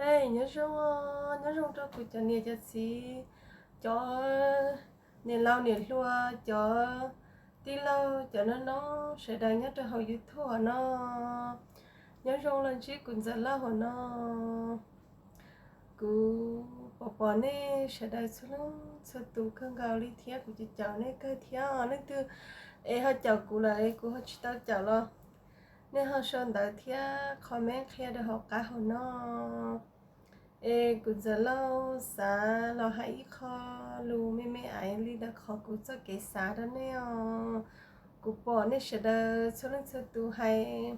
Nyob zoo, nyob zoo rau kuv cov niam cov txiv, cov niam laus niam hluas, cov tij laug, cov nob noob sawv daws nyob rau hauv YouTube no. Nyob zoo los ntsib kuv Ntxawm Lauj hauv no. Kuv pom pom nej sawv daws txhua leej txhua tus kawg nkaus li thiab kuv caum caum nej kawg thiab. Leej twg es ho caum kuv lawm es kuv ho tsis tau caum los nej ho sau ntawv thiab comment qhia rau hauv qab hauv no. Es kuv Ntxawm Lauj xav los hais ib qho lus me me aiv li ntawm qhov kuv txoj kev xav rau nej os. Kuv pom nej sawv daws txhua leej txhua tus hais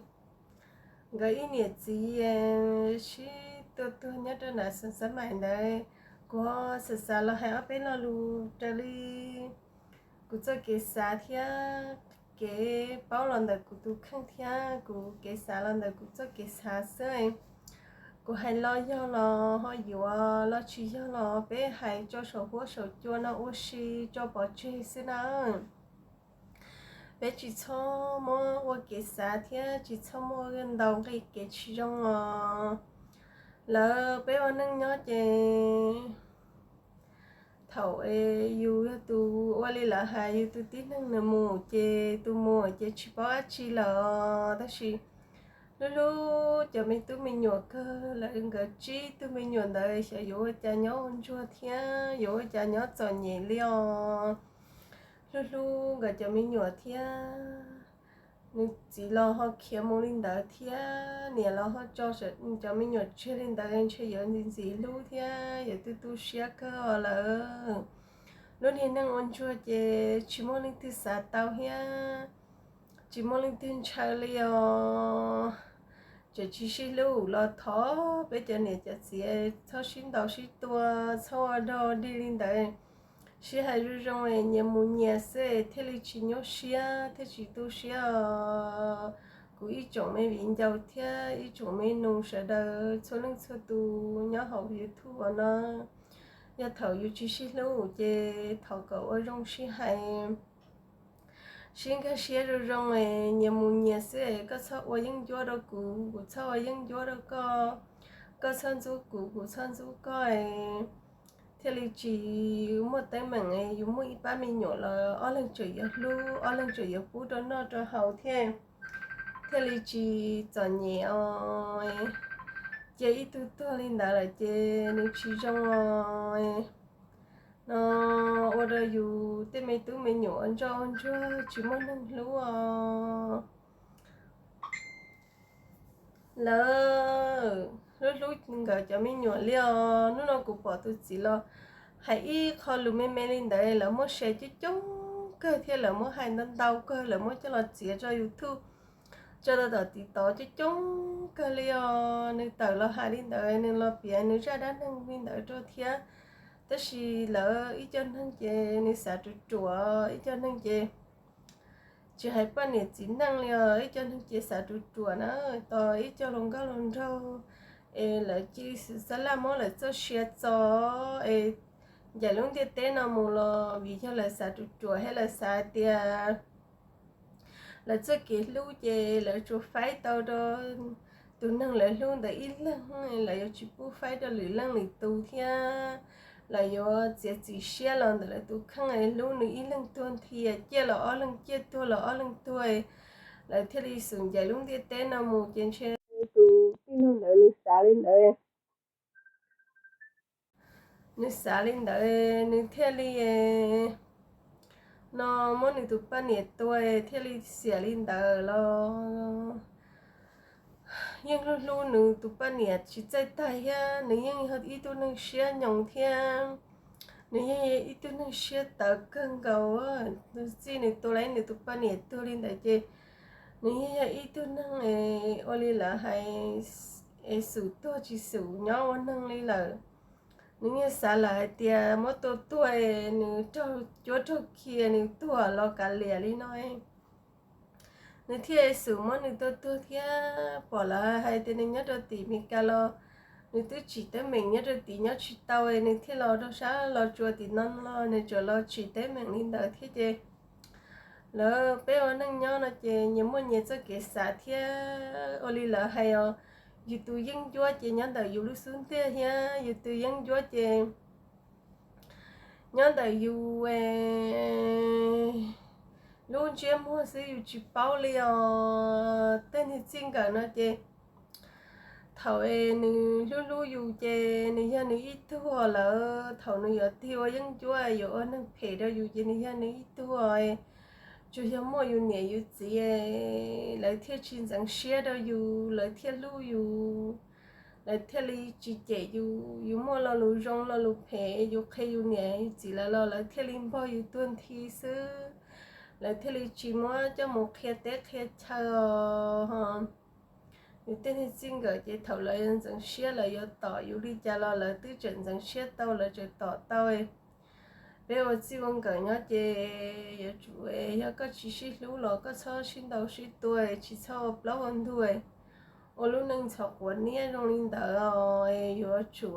nkawd ib niam txiv sib tua tuag nyob rau nram xeev Xab Maim ntawd. Kuv ho xav xav los hais ob peb lo lus raws li kuv txoj kev xav thiab kev paub los ntawm kuv tus kheej thiab kuv kev xav los ntawm kuv txoj kev xav xwb. Kuv hais lo yog los ho yuav, lo tsis yog los peb hais tso saum huab saum cua no ua si tso pov tseg xwb na. Peb tsis txhob muab ua kev xav thiab tsis txhob muab ntaus nqi kev tsis zoo os. Lawv peb ua neej nyob ces thaum yus yog tus ua li lawv hais yus tus tib neeg nws mus ces tus mus ces tsis paub dab tsi lawm. Tab sis hlub hlub cov me tub me nyuam kawg, lawv nkawd tsib tug me nyuam ntawd xyov yuav ua cas nyob ua ntsuag thiab yuav ua cas nyob txom nyem li os. Hlub hlub nkawd cov me nyuam thiab. Nws txiv los ho khiav mus li ntawd thiab niam los ho tso cov me nyuam tseg li ntawd, ntshe yuav ntxim ntxim hlub thiab yuav tu tu siab kawg lawm. Lub niag neej ua ntsuag ces tsis muaj leej twg xav tau thiab tsis muaj leej twg ntshaw li os. Tseem tsis sib hlub los thov peb cov niam cov txiv txhob sib ntaus sib tua, txhob ua dog dig li ntawd. Sib hais zoo zoo, nyias mus nyias xwb thiaj li tsis nyuaj siab thiaj tsis tu siab os. Kuv ib tsoom me viv ncaus thiab ib tsoom me nus sawv daws txhua leej txhua tus nyob hauv YouTube no, yog thaum yus tsis sib hlub ces thov kom ua zoo sib hais, sib nkag siab zoo zoo, nyias mus nyias xwb. Koj txhob ua yeeb ncuab rau kuv, kuv txhob ua yeeb ncuab rau koj, koj txhob ntxub kuv, kuv txhob ntxub koj, thiaj li tsis muaj teeb meem. Yus muaj ib pab me nyuam los ob leeg tseem yuav hlub, ob leeg tseem yuav pub rau noj rau haus thiab, thiaj li tsis txom nyem os. Cia ib tug tuag li ntawd lawm ces nws tsis zoo os. No ua rau yus tej me tub me nyuam ua ntsoj ua ntsuag tsis muaj neeg hlub os. Lawv hlub hlub nkawd cov me nyuam li os. Hnub no kuv pom tus txiv los hais ib qho lus me me li ntawd, lawv muab share coob coob kawg thiab lawv muab hais ntau ntau kawg, lawv muab coj los txiav rau YouTube, tso rau tom TikTok coob coob kawg li os. Nws tawm los hais li ntawd, nws los piav nws zaj dab neeg li ntawd rau thiab. Tab sis lawv ib co neeg ces nws xav ruam ruam, ib co neeg ces tsis hais poj niam txiv neej li os, ib co neeg ces xav ruam ruam na, tos ib co hluas nkauj hluas nraug es lawv cia li xav laj muab lawv txoj sia txo es ncaim lub ntiaj teb no mus los vim yog lawv xav ruam ruam thiab lawv xav hais tias lawv txoj kev hlub ces lawv tsuas faib tau rau tus neeg lawv hlub ntawd ib leeg, lawv yuav tsis pub faib rau lwm leej lwm tus thiab. Lawv yuav txiav txim siab los ntawm lawv tus kheej, hlub nws ib leeg tuag nthi, ciaj los ob leeg ciaj, tuag los ob leeg tuag, lawv thiaj li xub ncaim lub ntiaj teb no mus. Ces ntshe tus tij laug ntawd nws xav li ntawd, nws xav li ntawd nws thiaj li no muab nws tus poj niam tua thiaj li xiam li ntawd los yeej hlub hlub nws tus poj niam tsis txawj tag thiab nws yeej yog ib tug neeg siab nyoos thiab nws yeej yog ib tug neeg siab tawv kawg nkaus. Txij nws tua lawm nws tus poj niam tuag li ntawd ces nws yeej yog ib tug neeg ua li lawv hais es xum tuag tsis xum nyob ua neeg li lawm. Nws yeej xav lawm hais tias muab tua tuag nws raug cuab raug khi nws tuag los kav liam li no. Nws thiaj xum muab nws tua tuag thiab pom lawv hais tias nws nyob rau tim Meskas los nws twb tsim teeb meem nyob rau tim nyob tsis tau, nws thiaj los rau sab Los Tsuas tim no los nws tseem los tsim teeb meem li ntawd thiab ces lawv peb ua neej nyob no ces nyias muaj nyias txoj kev xav thiab ua li lawv hais os, Yus tus yeeb ncuab ces nyob ntawm yus lub xub ntiag thiab, yus tus yeeb ncuab ces nyob ntawm yus lub ntsiab muag xwb, yus tsis paub li os. Tej niag txij nkawm no ces thaum nws hlub hlub yus ces nws yog nws ib tug lawm, thaum nws yuav tig ua yeeb ncuab yuav ua neeg phem rau yus ces nws yog nws ib tug. Tsuas yog muaj yus niam yus txiv lawv thiaj tsis ntxeev siab rau yus, lawv thiaj hlub yus, lawv thiaj li tsis cem yus. Yus muaj lo lus zoo lo lus phem yus qhia yus niam yus txiv lawv los lawv thiaj li npog yus tuag nthi xwb, lawv thiaj li tsis muab coj mus qhia teb qhia chaw os. Yus tej niag txij nkawm ces thaum lawv yuav ntxeev siab lawv yuav tom yus li cas los lawv twb tseem ntxeev siab tau, lawv tseem tom tau. Peb ua txij ua nkawm nyob ces yuav tsum, yog koj tsis sib hlub los koj txhob sib ntaus sib tua, tsis txhob ua plaub ua ntug, ua lub neej ntxhov quav niab zoo li ntawd. Yuav tsum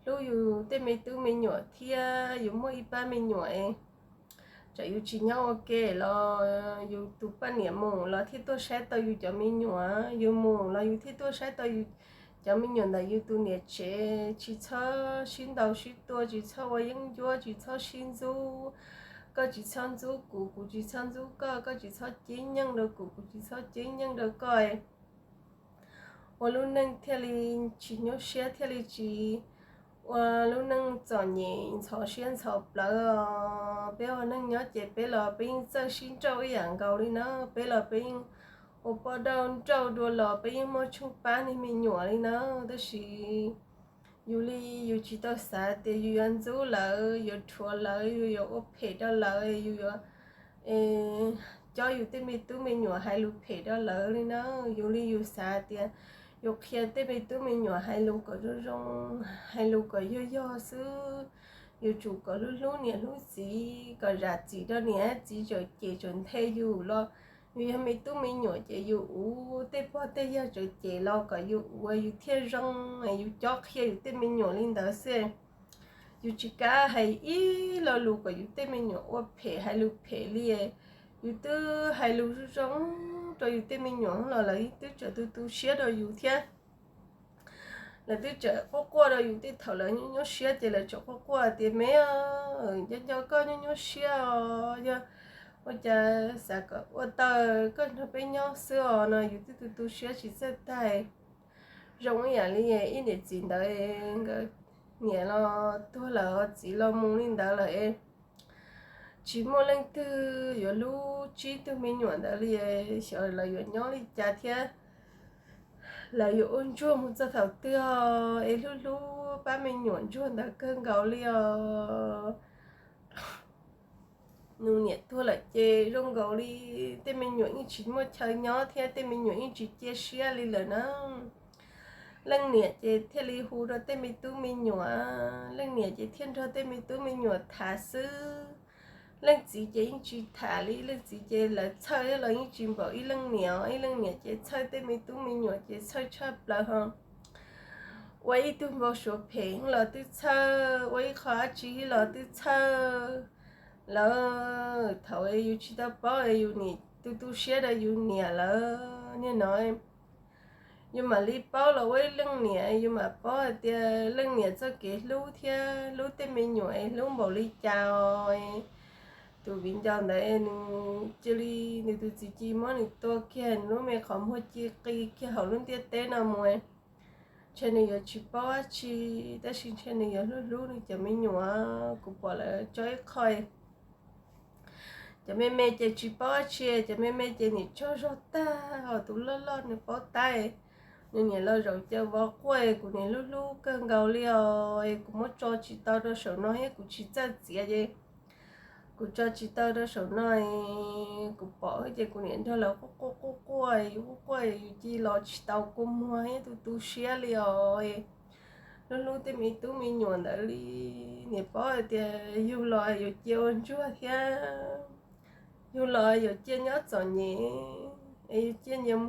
hlub yus tej me tub me nyuam thiab. Yus muaj ib pab me nyuam, txawm yus tsis nyob ua ke los yus tus poj niam mus los thiaj tuaj saib tau yus cov me nyuam, yus mus los yus thiaj tuaj saib tau yus cov me nyuam ntawm yus tus niam tsev. Tsis txhob sib ntaus sib tua, tsis txhob ua yeeb ncuab, tsis txhob sib ntxub. Koj tsis txhob ntxub kuv, kuv tsis txhob ntxub koj, koj tsis txhob ceb nyeej rau kuv, kuv tsis txhob ceb nyeej rau koj. Ua lub neej thiaj li tsis nyuaj siab, thiaj li tsis ua lub neej txom nyem ntxhov siab ntxhov plawv. Peb ua neej nyob ces peb los peb yeej txawj sib nrauj ib yam nkaus li na, peb los peb yeej ua poj dauj nrauj dua los peb yeej muaj tshooj pab niag me nyuam li na. Tab sis yus li yus tsis tau xav tias yus yuav ntxub lawv, yuav rhuav lawv, yus yuav ua phem rau lawv, yus yuav cob yus tej me tub me nyuam hais lus phem rau lawv li na. Yus li yus xav tias yus qhia tej me tub me nyuam hais lus kom zoo zoo, hais lus kom yog yog xwb. Yuav tsum kom hlub hlub niam hlub txiv, kom zam txim rau niam txiv txawm cem txawm nthe yus los yus yog me tub me nyuam ces yus uv, tej pog tej yawg txawm cem los kom yus uv yus thiaj zoo. Yus cob qhia yus tej me nyuam li ntawd xwb. Yus tsis kam hais ib lo lus kom yus tej me nyuam ua phem hais lus phem li. Yus twb hais lus zoo zoo rau yus tej me nyuam los lawv twb tseem tu tu siab rau yus thiab. Lawv twb tseem quaj quaj rau yus, tej thaum lawv nyuaj nyuaj siab ces lawv tseem quaj quaj tias me, nco nco koj nyuaj nyuaj siab os, yog ua cas xav kom ua tau koj nrog peb nyob xwb os no. Yus twb tu tu siab tsis txawj tag. Zoo ib yam li ib niam txiv ntawd, nkawd niam los tuag lawm, txiv los mus li ntawd lawm, tsis muaj leej twg yuav hlub tsib tug me nyuam ntawd li. Xyov lawv yuav nyob li cas thiab, lawv yuav ua ntsuag mus txog thaum twg os. Es hlub hlub pab me nyuam ntsuag ntawd kawg nkaus li os. Nws niam tuag lawm ces zoo nkaus li tej me nyuam yeej tsis muaj chaw nyob thiab tej me nyuam yeej tsis cia siab li lawm na. Leej niam ces thiaj li hu rau tej me tub me nyuam, leej niam ces thiaj nrog tej me tub me nyuam tham xwb. Leej txiv ces yeej tsis tham li, leej txiv ces lawv txhawj los yeej tsis npaum ib leej niam, ib leej niam ces txhawj tej me tub me nyuam ces txhawj tshaj plaws ho. Ua ib tug npau suav phem los twb txhawj, ua ib qho dab tsi los twb txhawj. Lawv thaum yus tsis tau paub yus niam tu tu siab rau yus niam lawm, niaj no yus mam li paub los ua ib leej niam yus mam paub hais tias leej niam txoj kev hlub thiab hlub tej me nyuam es hlub npaum li cas os. Tus viv ncaus ntawd nws cia li, nws tus txiv ci muab nws tua kiag, nws lub me qhov muag ci qi kiag hauv lub ntiaj teb no mus. Ntshe nws yuav tsis paub dab tsi, tab sis ntshe nws yuav hlub hlub nws cov me nyuam. Kuv pom lawv tso ib qho, cov me me ces tsis paub dab tsi, cov me me ces niam tsaug zog tag, ho tus loj loj nws paub tab, nws niam los zaum caw vov quaj, kuv niam hlub hlub kawg nkaus li os. Kuv muab tso tsis tau rau saum no thiab kuv tsis txawj txiav ces kuv tso tsis tau rau saum no. Kuv pom ces kuv niam nrog lawv quaj quaj quaj quaj, yus quaj quaj yus cia los tsis tau kua muag thiab tu tu siab li os. Hlub hlub tej me tub me nyuam ntawd li, niam paub hais tias yug los yuav cia ua ntsuag thiab, yug los yuav cia nyob txom nyem, es yus cia nyias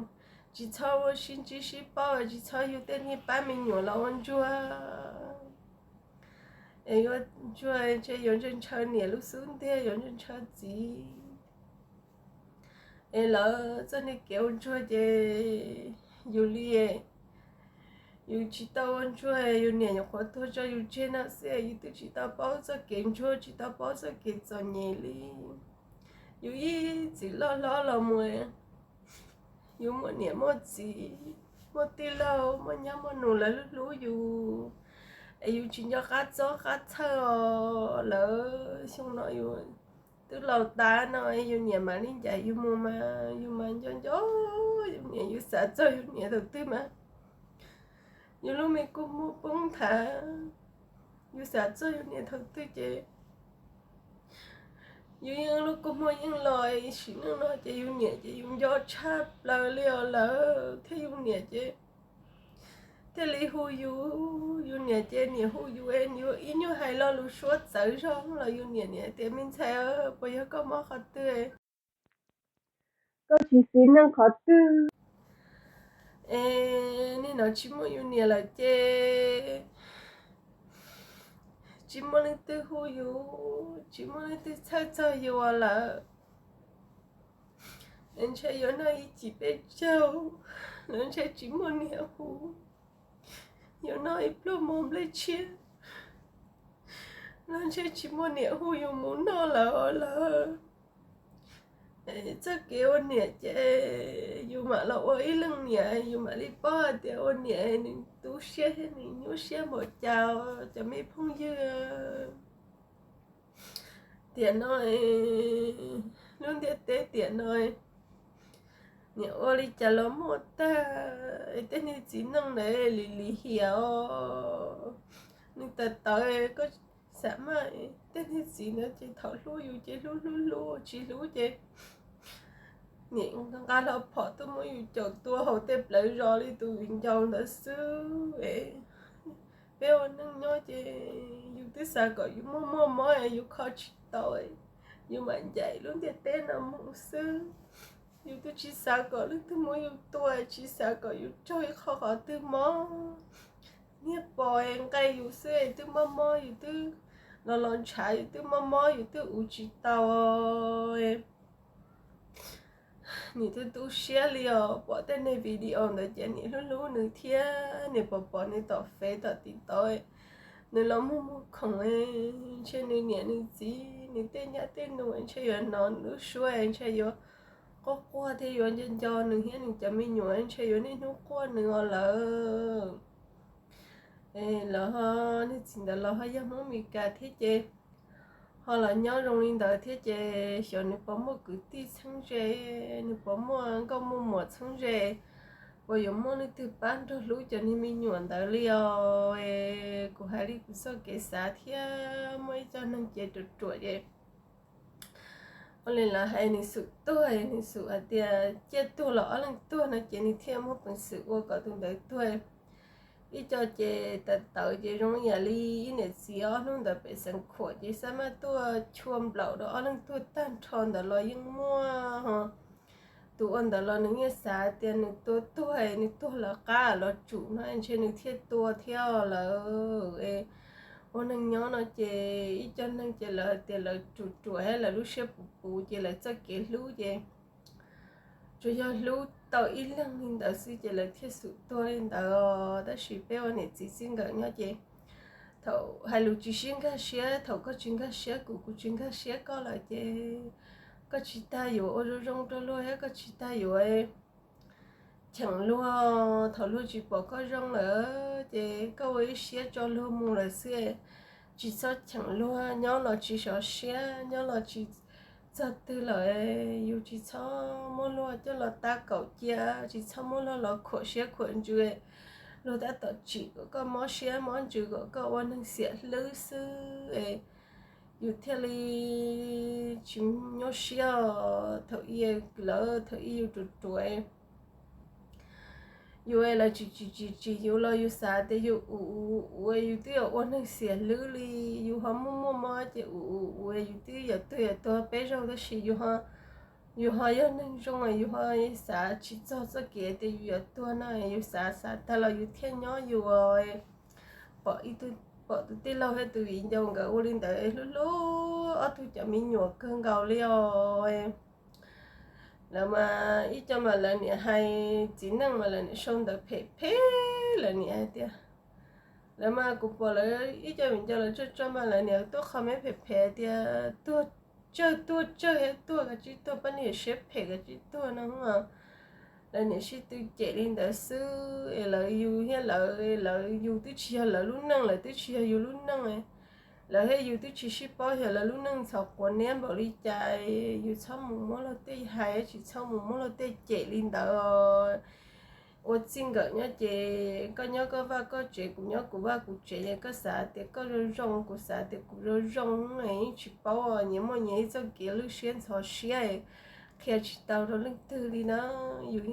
tsis txhob ua sib ntsib sib paub, tsis txhob yug tej niag pab me nyuam los ua ntsuag. Es yuav ntsuag ntshe yuav ntshaw ntshaw niam lub xub ntiag, yuav ntshaw ntshaw txiv. Es lawv txoj niag kev ua ntsuag ces yus li Yus tsis tau ua ntsuag, yus niam nyuam qhuav tuag tso yus tseg no xwb, yus twb tsis tau paub txoj kev ntsuag, tsis tau paub txoj kev txom nyem li. Yus ib txwm loj hlob los mus, yus muaj niam muaj txiv, muaj tij laug, muaj nyab muaj nus lawv hlub hlub yus, es yus tsis nco qab txob qab txhawj os. Lawv xyoo no yus twb laus tas no, yus niam mam li ncaim yus mus mas yus mas nco nco yus niam, yus xav txog yus niam thaum twg mas yus lub me kua muag poob nthav. Yus xav txog yus niam thaum twg ces yus yeej lub kua muag yeej los. Sim neej no ces yus niam ces yus nco tshaj plaws li os lawm, thiab yus niam ces thiaj li hu yus. Yus niam ces niam hu yus, yus ib nyuag hais lo lus suab txawv zog los yus niam niam tias, me ntxhais, puas yog koj mob qhov twg, koj tsis xis neej qhov twg? Es nim no tsis muaj yus niam lawm ces tsis muaj leej twg hu yus, tsis muaj leej twg txhawj txog yus lawm. Ntshe yuav noj ib cim peb caug los ntshe tsis muaj niam hu, yuav noj ib pluag mov nplej tshiab los ntshe tsis muaj niam hu yus mus noj lawm os lawm. Txoj kev ua niam ces yus mam los ua ib leej niam, yus mam li paub hais tias ua niam nws tu siab thiab nws nyuaj siab npaum cas os cov me phooj ywg. Tiam no, lub ntiaj teb tiam no, niam ua li cas los muaj tag. Tej niag txiv neej ntawd lim lim hiam os, nws tawv tawv, koj xam maj, tej niag txiv ntawd ces thaum hlub yus ces hlub hlub hlub, tsis hlub ces niam nqa hlo phom tuaj muab yus caum tua hauv tej plawv zos li tus viv ncaus ntawd xwb. Peb ua neej nyob ces yus twb xav kom yus muaj muaj mob, yus kho tsis tau, yus mam ncaim lub ntiaj teb no mus xwb. Yus twb tsis xav kom leej twg muab yus tua, tsis xav kom yus raug ib qho qhov twg mob. Niag pos nqaij yus xwb twb mob mob, yus twb los los ntshav, yus twb mob mob, yus twb ua tsis tau. Nim twb tu siab li os, pom tej niag video ntawd ces nim hlub hlub nws thiab nim pom pom nws tom fev tom TikTok, nws los muag muag khoom, ntshe nws niam nws txiv, nws tej nyab tej nus ntshe yuav hnov nws lub suab, ntshe yuav quaj quaj thiab yuav nco nco nws thiab nws cov me nyuam, ntshe yuav niaj hnub quaj nws os lawm. Los niag txiv ntawd los ho yog Hmoob Meskas thiab ces ho los nyob zoo li ntawd thiab ces xyov nws puas muaj kwv tij txheeb ze, nws puas muaj nkauj muaj muam txheeb ze, puas yuav muaj leej twg pab nrog hlub cov niag me nyuam ntawd li os. Kuv hais li kuv txoj kev xav thiab muaj ib co neeg ces ruam ruam ces ua li lawv hais nws xum tuag, nws xum hais tias ciaj tuag los ob leeg tuag no ces nws thiaj muaj peev xwm ua kom tus ntawd tuag. Ib co ces tawv tawv ces zoo yam li ib niam txiv ob hnub ntawd pem xeev khuam ces xab maj tuaj chua nplaum rau ob leeg tuag tag nrho ntawd los yeej muaj. Tus ua ntawd los nws yeej xav tias nws tua tuag, nws tuag lawv qab los tsum no ntshe nws thiaj tua thiab lawm. Ua neeg nyob no ces ib co neeg ces lawv tias lawv ruam ruam thiab lawv lub siab puv puv ces lawv txoj kev hlub ces tsuas yog hlub tau ib leeg li ntawd xwb ces lawv thiaj xum tuag li ntawd. Tab sis peb ua niam txiv txij nkawm nyob ces thaum hais lus tsis sib nkag siab, thaum koj tsis nkag siab kuv, kuv tsis nkag siab koj lawm ces koj tsis tas yuav ua zoo zoo rau luag thiab koj tsis tas yuav cheem luag thaum luag tsis pom koj zoo lawm ces koj ua ib siab tso luag mus lawm xwb. Tsis txhob cheem luag, nyob los tsis sov siab, nyob los tsis txog twg lawm, yus tsis txhob muab luag coj los tab kaum cia, tsis txhob muab luag los khuam siab khuam ntsws. Luag tab tom tsim kom koj mob siab mob ntsws kom koj ua neeg xiam hlwb xwb. Yus thiaj li tsis nyuaj siab os. Thaum ub lawv, thaum ub yus ruam ruam, yus lawv tsis tsis tsis tsis yus los yus xav tias yus ua, ua yus twb yuav ua neeg xiam hlwb li. Yus ho muaj muaj mob ces ua ua ua yus twb yuav tuag yuav tuag peb zaug tab sis yus ho yog neeg zoo, yus ho xav tsis txog txoj kev tias yus yuav tuag no, yus xav xav tag los yus thiaj nyob yus. Pom tus tij laug thiab tus viv ncaus nkawd ua li ntawd hlub hlub ob tug cov me nyuam kawg nkaus li os. Lawv mas ib co mas lawv niam hais txiv neej mas lawv niam sau ntawv phem phem Lawv niam hais tias, lawv mas kuv pom lawv ib co viv ncaus lawv tso tso mas lawv niam tuaj qho me phem phem tias tuag tsawg tuag tsawg thiab tuag, kav tsij tuag, poj niam siab phem kav tsij tuag no. Lawv niam sib tw cem li ntawd xwb es lawv yug thiab lawv, lawv yug twb tsis yog lawv lub neej, lawv twb tsis yog yus lub neej. Lawv thiab yus twb tsis sib paub, yog lawv lub neej ntxhov quav niab npaum li cas, yus txhob mus muab luag tej hais, tsis txhob mus muab luag tej cem li ntawd. Ua txij nkawm nyob ces koj nyob koj vaj koj tsev, kuv nyob kuv vaj kuv tsev, koj xav tias koj zoo zoo, kuv xav tias kuv zoo zoo, yeej tsis paub, nyias muaj nyias ib txoj kev lwj siab ntxhov siab, qhia tsis tau rau leej twg li na. Yus,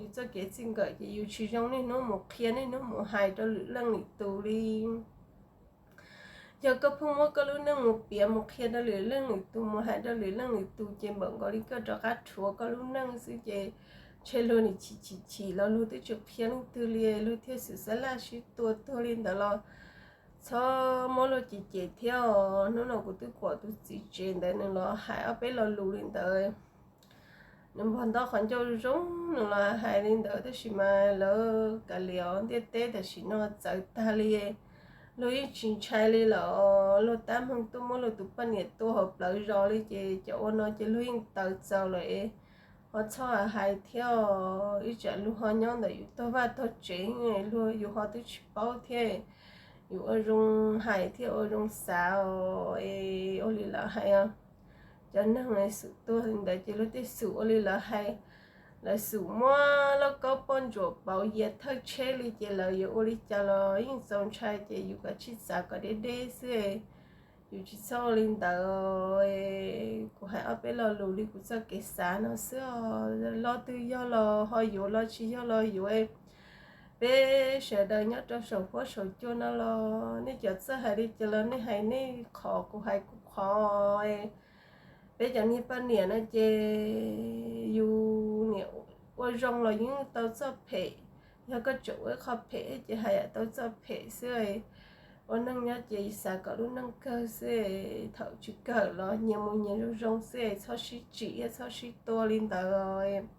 yus txoj kev txij nkawm ces yus tsis zoo niaj hnub mus qhia niaj hnub mus hais rau lwm leej lwm tus li. Yog koj pheej muab koj lub neej mus piav mus qhia rau lwm leej lwm tus, mus hais rau lwm leej lwm tus ces npaum nkaus li koj rov qab rhuav koj lub neej xwb ces ntshe luag nim chim chim chim los luag twb tsis qhia leej twg li, luag thiaj xwm xab laj sib tua tuag li ntawd los txhob muab luag cem cem thiab os. Hnub no kuv twb pom tus txiv tsev ntawd nws los hais ob peb lo lus li ntawd. Nws npog nto qhov ncauj zoo, nws los hais li ntawd tab sis mas lawv kav liam, ntiaj teb tam sim no txawv tag li. Luag yeej tsis ntshai li lawm, luag tab meeg tuaj muab luag tus poj niam tua hauv plawv zos li ces cov ua no ces luag yeej tawv txaus lawm. Ho txhob hais thiab, ib tsam luag ho nyob ntawm yus tog vaj tog tsev, luag yus ho twb tsis paub thiab. Yus ua zoo hais thiab ua zoo xav os, es ua li lawv hais os, cov neeg xum tuag li ntawd ces luag tej xum ua li lawv hais. Lawv xum muab lauj kaub poj ntsuam pauv yias thawj tsheb li ces lawv yuav ua li cas los yeej txaus ntshai ces yus kav tsij xav kom deb deb xwb. Yus tsis txhob ua li ntawd. Kuv hais ob peb lo lus li kuv txoj kev xav no xwb os. Lo twg yog los ho yuav, lo tsis yog los yuav. Peb sawv daws nyob rau saum huab saum cua no los nej cov txawj hais li cas los nej hais nej qhov, kuv hais kuv qhov. Peb cov niag poj niam no ces yus niam ua zoo los yeej tau txoj phem. Yog koj tseem ua ib qho phem ces haj yam tau txoj phem xwb. Ua neej nyob ces xav kom lub neej kawg xwb, thaum tsis kawg los nyias mus nyias zoo zoo xwb, txhob sib tsim thiab txhob sib tua li ntawd.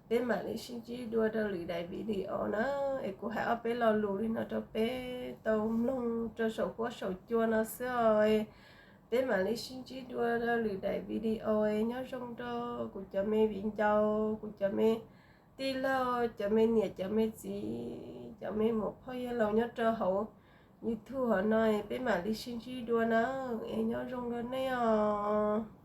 Peb mam li sib ntsib dua rau lwm daim video na. Es kuv hais ob peb lo lus li no rau peb tau mloog rau saum huab saum cua no xwb os. Peb mam li sib ntsib dua rau lwm daim video. Nyob zoo rau kuv cov me viv ncaus, kuv cov me tij laug, cov me niam cov me txiv, cov me muam phauj yawg laus nyob rau hauv YouTube hov no, peb mam li sib ntsib dua na. Es nyob zoo rau nej os.